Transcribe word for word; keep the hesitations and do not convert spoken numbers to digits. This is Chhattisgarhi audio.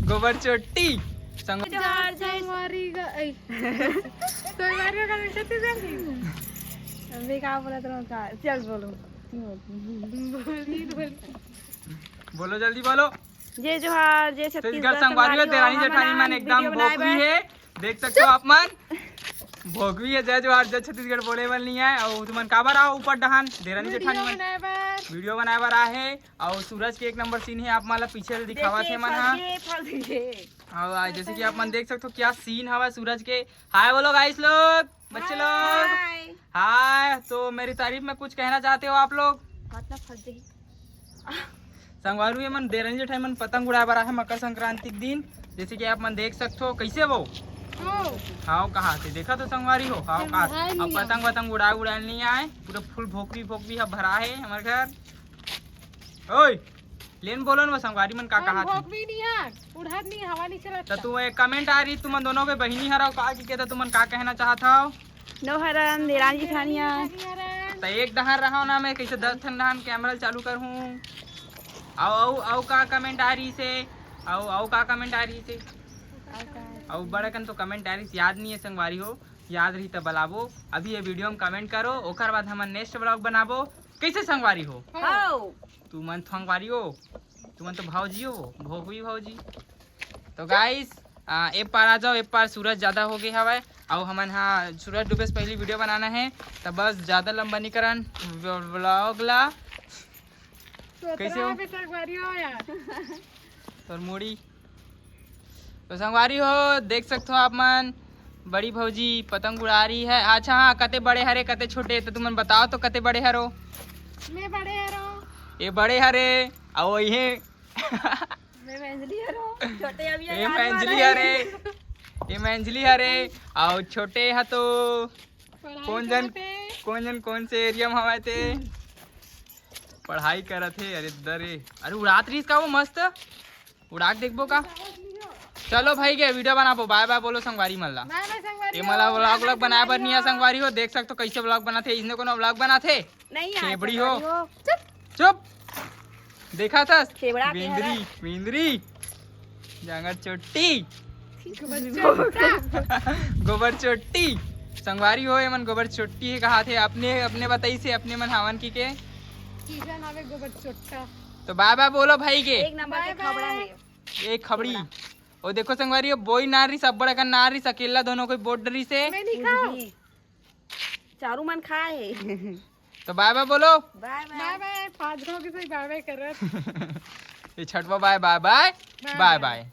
गोबर चोट्टी। संग- जोहार, जय संगवारी ग-, ऐ। संगवारी का छत्तीसगढ़ी। अबे का बोलत रहो का? चल बोलो। बोली, बोली। बोलो, जल्दी बोलो। जय जोहार, जय छत्तीसगढ़। संगवारी हो, देरानी जेठानी मन एकदम भोकवी है। देख सकते हो आप मन, भोकवी है। जय जोहार, जय छत्तीसगढ़ बोले बर नहीं आए। और तुमन काबर आओ ऊपर डहान, देरानी जेठानी मन वीडियो बनाए बर आए है। और सूरज के एक नंबर सीन है, आप मन ला पीछे दिखावत हे मन हा। और आज जैसे कि आप मन देख सकते हो क्या सीन हवा सूरज के। हाय बोलो गाइस लोग, बच्चे लोग। हाय। तो मेरी तारीफ में कुछ कहना चाहते हो आप लोग? मतलब फंस गई। संगवारी हो, ये मन देरानी जेठानी मन पतंग उड़ाए बर आए हे मकर संक्रांति के दिन। जैसे कि आप मन देख सकते हो, कैसे वो? हाव। हाव कहा थे, देखा तो संगवारी हो, हाव कहा थे। अब पतंग वतंग उड़ाए उड़ाए नहीं आए, पूरा फुल भोकवी भोकवी ह भरा है हमारे घर। ओए, लेन बोलो न वो संगवारी मन का कहा थे। भोकवी नहीं है, उड़ात नहीं, हवा नहीं चलत। तो तू एक कमेंट आ रही, तुमन दोनों के बहिनी हरव का की कहता, तुमन का कहना चाहत हव? नोहरन, देरानी जेठानिया। त एक डहान रहो ना, मैं कैसे दस ठन डहान कैमरा चालू कर हूँ। आओ, आओ, आओ का कमेंट आ रही से, आओ, आओ का कमेंट आ रही से। आओ बड़ा कन तो कमेंट आ रही से, याद नहीं है संगवारी हो, याद रही तब बलाबो। अभी ये वीडियो में कमेंट करो, ओकर बाद हमन नेक्स्ट व्लॉग बनाबो। कैसे संगवारी हो? हाव। तुमन संगवारी हो, तुमन तो भौजी हो, भोगवी भौजी। तो गाइस, आ, ए पार आ जाओ, ए पार सूरज ज्यादा हो गए हवय। अउ हमन हा सूरज डूबे से पहली वीडियो बनाना है, त बस ज्यादा लंबा नहीं करन व्लॉग ला। कैसे हो? अभी संगवारी हो यार। तोर मुड़ी। तो संगवारी हो, देख सकते हो आप मन, बड़ी भौजी पतंग उड़ा रही है। अच्छा हाँ, कते बड़े हरे, कते छोटे, तो तुमन बताओ तो कते बड़े हरो? मैं बड़े हरो। ये बड़े हरे, अउ ये मैं मंजली हरो। छोटे अभी ए याद मंजली वाला हरे, ए मंजली हरे, अउ छोटे ह तो कौन जन, कौन जन कौन से एरिया में हवय ते पढ़ाई करत हे। अरे दरे, अरे उड़ात रहीस का वो मस्त, उड़ा के देखबो का? चलो भाई के वीडियो बनाबो, बाय बाय बोलो संगवारी मन ला। बाय बाय संगवारी ए मला हो। व्लॉग व्लॉग बनाए बर नहीं है संगवारी हो, देख सकते हो कैसे व्लॉग बनाथे, इसने कोनो व्लॉग बनाथे? नहीं यार, खेबड़ी हो। संगवारी हो। चुप। चुप। देखा था? खेबड़ा के मेंदरी, हरा। मेंदरी। जांगर चोट्टी। गोबर चोट्टा। गोबर चोट्टी। संगवारी हो, एमन गोबर चोट्टी है कहा थे, अपने, अपने बताई से, अपने मन हावन की के। किशन हवे गोबर चोट्टा। तो बाय बाय बोलो भाई के। एक नंबर के बाय खबड़ा बाय। है। एक खबड़ी। खेबड़ा। ओ देखो संगवारी हो, बोई नार रही, सब बड़ा का नार रही, अकेला दोनों कोई बोट डरी से। मैं नहीं खाऊं। चारू मन खाए। तो बाय बाय बोलो। बाय बाय। बाय बाय। पाँच गांव के सही बाय बाय करत। ये छठवा बाय, बाय बाय। बाय बाय। बाय बाय।